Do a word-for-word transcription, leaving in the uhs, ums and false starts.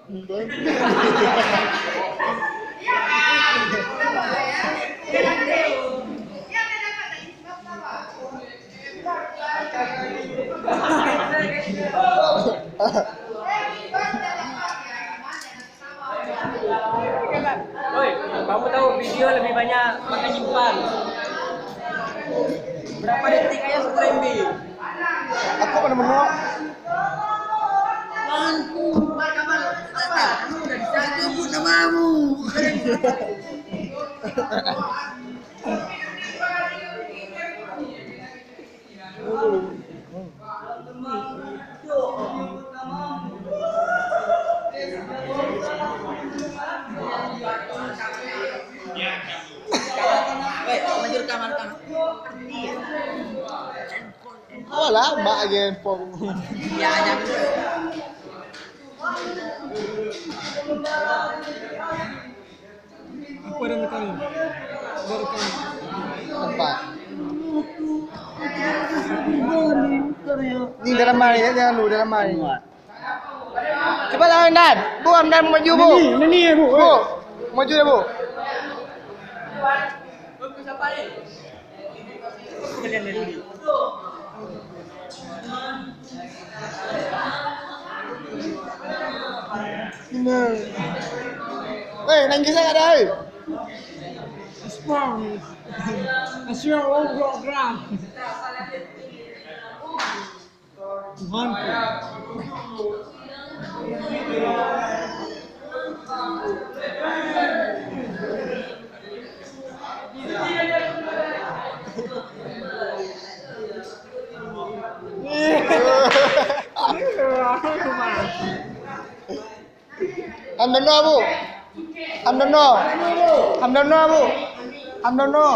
Oi, kamu tahu video lebih banyak makan nyimpan. Berapa detik aja sepuluh M B. Aku mana menua? Aku, aku pun namamu. Alah, mak lagi handphone. Apa dah rekam? Dah rekam. Nampak. Ni dalam mai, ya, jangan lu dalam mai. Cuba lawan Dan. Bu, Hamdan maju, Bu. Nani, nani, Bu. Bu, maju dah, Bu. Hei, nangis sangat dah, hei. Spam. Asyik orang program. Tuhan. Hamdan no, Bu. Hamdan no. Hamdan no, Bu. Hamdan no.